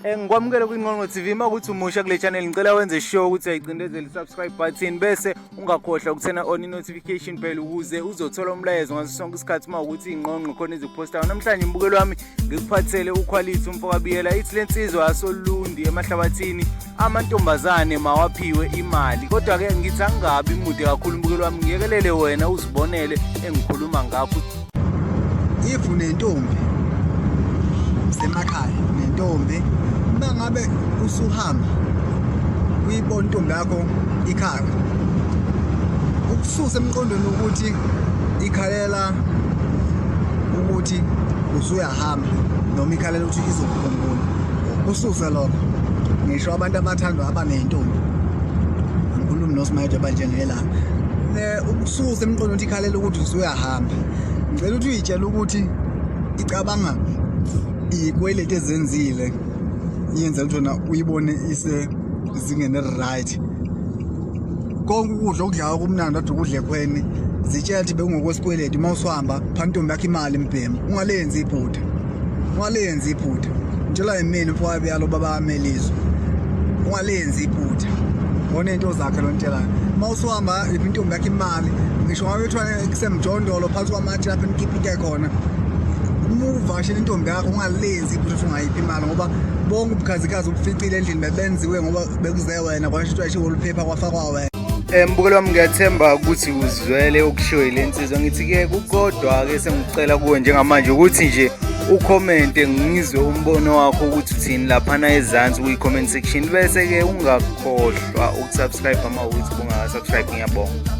Ngikwamukele kwiNgqongqo TV. Uma ukuthi umusha kule channel, ngicela wenze sure ukuthi uyayicindezela i-subscribe button bese ungakhohlwa ukuthena on i-notification bell ukuze uzothola umlayezo ngaso sonke isikhathi uma ukuthi ingqongqo khona izikuphostayo. Namhlanje mbukelo wami ngikuphathele ukhwalithi umfokabiyela, ithi lensizwa yasoLundi emahlabathini, amantombazane mawaphiwe imali. Kodwa-ke ngithi angingabi mude kakhulu mbukelo wami, ngiyekelele wena uzibonele engikhuluma ngakho. If unentombi semakhaya, nentombi, uma ngabe usuhamba uyibona intombi yakho ikhala, ukususa emqondweni ukuthi ikhalela ukuthi usuyahamba noma ikhalela ukuthi izokukhumbula, ususe lokho. Ngisho abantu abathandwa abaney'ntombi, angikhulumi nosimayede abanjengela, ukususa emqondweni ukuthi ikhalela ukuthi usuyahamba. Ngicela ukuthi uyitshele ukuthi icabanga iy'kweleti ezenzile yenza ukuthi wena uyibone isezingeni eli-right. Konke ukudla okudlayo kumnandi kade ukudla ekhweni, zitshela ukuthi bekungokwesikweleti. Uma usuhamba, pha ntombi yakho imali mbhemu, ungalenzi iphutha, ungalenzi iphutha. Ngitshelwa yimina umfowabo yalo baba kaMelizwe, ungalenzi iphutha, wona into zakhe lo ntshelayo. Uma usuhamba, iphi intombi yakho imali, ngisho ngabe kuthiwa kusemjondolo phansi kwamatshe lapho enikipite khona. Uma uvakashela intombi yakho, ungalenzi iphutha ukuthi ungayiphi imali, ngoba bonke ubukhazikhazi ubuficile endlini bebenziwe ngoba bekuze wena, kwashintshwa ishiwoluphepha kwafakwa wena. Mbukelo wami, ngiyathemba ukuthi uzwele okushiwo yile nsizwa. Ngithi-ke kukodwa-ke sengikucela kuwe njengamanje ukuthi nje ukhomente, ngizwe umbono wakho ukuthi uthini laphana ezansi kwi-comment section, bese-ke ungakhohlwa ukusubscribe uma ukuthi ubungaka-subscribe. Ngiyabonga.